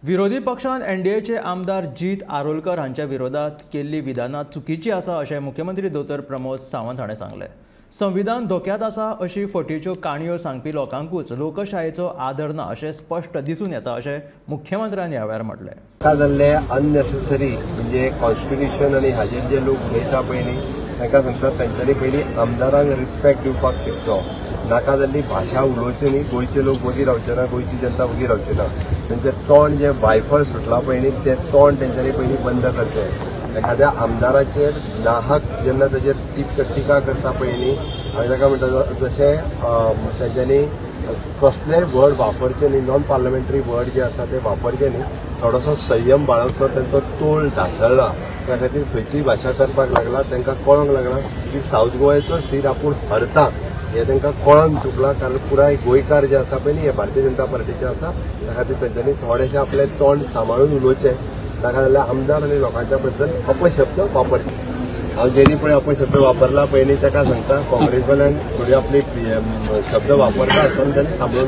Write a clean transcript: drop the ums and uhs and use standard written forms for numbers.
विरोधी पक्षान एनडीएचे आमदार जीत आरोलकर हांच्या विरोधात केल्ली विधानां चुकीची आसा अशें मुख्यमंत्री दोतोर प्रमोद सावंत हाणें सांगलें. संविधान धोक्यांत आसा अशी फटीच्यो काणयो सांगपी लोकांकूच लोकशायेचो आदर ना अशें स्पश्ट दिसून येता अशें मुख्यमंत्र्यान ह्या वेळार म्हटलें. जाल्ले अननेसेसरी म्हणजे कॉन्स्टिट्युशन आनी हाजेर जे लोक उलयता पयलीं तांकां सांगता तांच्यांनी पयलीं आमदारांक रिस्पेक्ट दिवपाक शिकचो. नाका जाल्ली भाशा उलोवची न्ही. गोंयचे लोक वगी रावचे ना, गोंयची जनता वगी रावची ना. तेंचें तोंड जें वायफळ सुटलां पळय न्ही तें तोंड तेंच्यांनी पयलीं बंद करचें. एखाद्या आमदाराचेर नाहक जेन्ना ताजेर टिका करता पळय न्ही हांवें ताका म्हणटा जशें तेंच्यांनी कसलेय वर्ड वापरचे न्ही, नॉन पार्लमेंटरी वर्ड जे आसा ते वापरचे न्ही. थोडोसो संयम बाळगचो. तांचो तोल ढासळ्ळा त्या खातीर खंयचीय भाशा करपाक लागला. तांकां कळोंक लागला की सावथ गोवाचो सीट आपूण हरता हे तांकां कळोन चुकलां. कारण पुराय गोंयकार जे आसा पळय न्ही हे भारतीय जनता पार्टीचे आसा. त्या खातीर तांच्यांनी थोडेशें आपलें तोंड सांबाळून उलोवचें. ताका जाल्यार आमदार आनी लोकांच्या बद्दल अपशब्द वापरचे. हांव जेणी पळय अपशब्द वापरला पळय न्ही ताका सांगता काँग्रेसवाल्यान थोडी आपली शब्द वापरता आसतना तांणी सांबाळून